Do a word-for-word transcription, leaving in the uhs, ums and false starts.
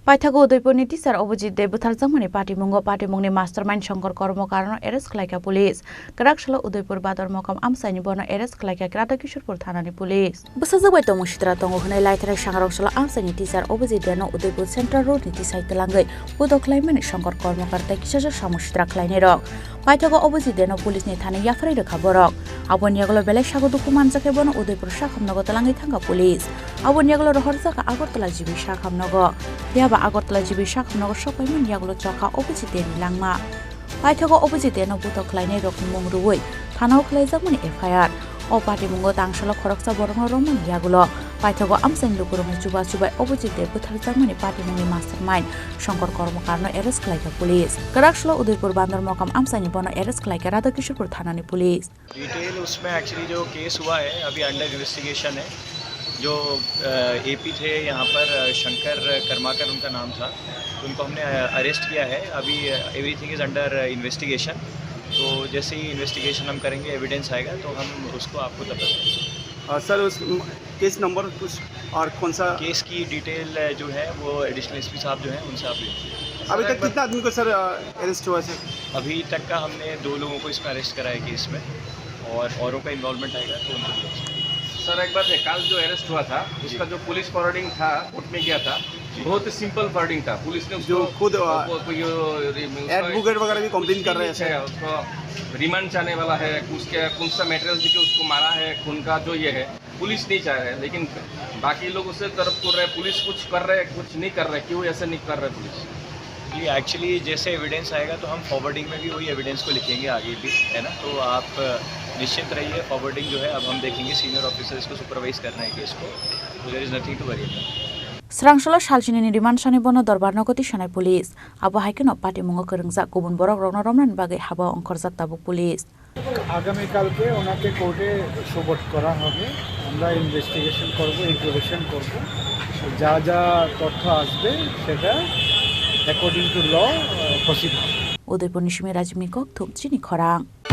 Paithago Udaipurni teacher Abhijit Deb butharjakmani patimungo patimungni mastermind Shankar Kormokarno arrest khlaikha police. Kwrak salo Udaipur Bador Mokam amchaini bono arrest khlaikha Radha Kishorpur thanani police. Bwsajak bai tongmung sitra tongo hwnwi laithrai sangrok salo amchaini teacher Abhijit Debno Udaipur Central Roadni tisai twlangwi puto khlaimani Shankar Kormokar tei kisajak samung sitra khlainairok. Paithago Abhijit Debno police ni thani yapharwi rwkha borok. Aboni yagulo belai sago dukhu manjakhe bono Udaipur sakhamnogo twlangwi thangkha police. Aboni yagulo rohorjakha Agartala G B sakhamnogo. Phiyaba Agartala G B sakhamnogo sokpaimani yagulo chokha Abhijit Debni langma. Paithago Abhijit Debno puto khlainairokni mung rwui thanao khlaijakmani F I R. O patimungo tangsalo khoroksa borokno romani yagulo. Paithago amchaini lukurokni chubachu bai Abhijit Deb butharjakmani patimungni mastermind Shankar Kormokarno arrest khlaikha police. Kwrak salo Udaipur Bandar Mokam amchaini bono arrest khlaikha Radha Kishorpur thanani police. Detail उसमें एक्चुअली जो केस हुआ है, अभी under investigation है। जो एपी थे यहाँ पर, अ, शंकर कर्माकर उनका नाम था, उनको हमने अरेस्ट किया है। अभी एवरीथिंग इज अंडर इन्वेस्टिगेशन। तो जैसे ही इन्वेस्टिगेशन हम करेंगे, एविडेंस आएगा, तो हम उसको आपको बताएंगे। अ, सर, उस म-, केस नंबर कुछ और कौन सा? केस की डिटेल, अ, जो है, वो एडिशनल एसपी साहब जो हैं, उनसे आप ले लीजिए। अभी तक कितना आदमी को, सर, अ, अरेस्ट हुआ है, सर? अभी तक का हमने दो लोगों को इसमें अरेस्ट करा है केस में, और औरों का इन्वॉल्वमेंट आएगा तो उनको भी अरेस्ट करेंगे। सर, एक बात है, कल जो अरेस्ट हुआ था, जी। उसका जो पुलिस फॉरवर्डिंग था, कोर्ट में गया था, जी। बहुत ही सिंपल फॉरवर्डिंग था। पुलिस ने उसको, जो खुद, अ, वो, वो, यो, रि-, उसका एडवोकेट वगैरह भी कंप्लेन कर रहे हैं, कुछ भी नहीं सर। किया, उसको रिमांड चाहने वाला है, उसके कौन सा मटेरियल देके उसको मारा है, खून का जो ये है, पुलिस नहीं चाह रहे, लेकिन बाकी लोग उसे तरफ कर रहे हैं, पुलिस कुछ कर रहे हैं, कुछ नहीं कर रहे, क्यों ऐसे नहीं कर रहे पुलिस? जी, एक्चुअली जैसे एविडेंस आएगा तो हम फॉरवर्डिंग में भी वही एविडेंस को लिखेंगे आगे भी, है ना? तो आप, अ, निश्चिंत रहिए, फॉरवर्डिंग जो है अब हम देखेंगे, सीनियर ऑफिसर्स को सुपरवाइज कर रहे हैं केस को, तो there is nothing to worry about। Srangsolo salchinini remand sani bono dorbar nogo tisanai police. Abo hai kheno patimungo kwrwngjak kubun borok rokno romnani bagwi haba ongkhorjak tabuk police. আগামীকালকে ওনাকে কোর্টে সোপোর্ট করা হবে। আমরা ইনভেস্টিগেশন করব, ইন্টারোগেশন করব। যা যা তথ্য আসবে সেটা অ্যাকর্ডিং টু ল প্রসিড হবে। Udaipurni simi Rajibni kokthum chini khorang.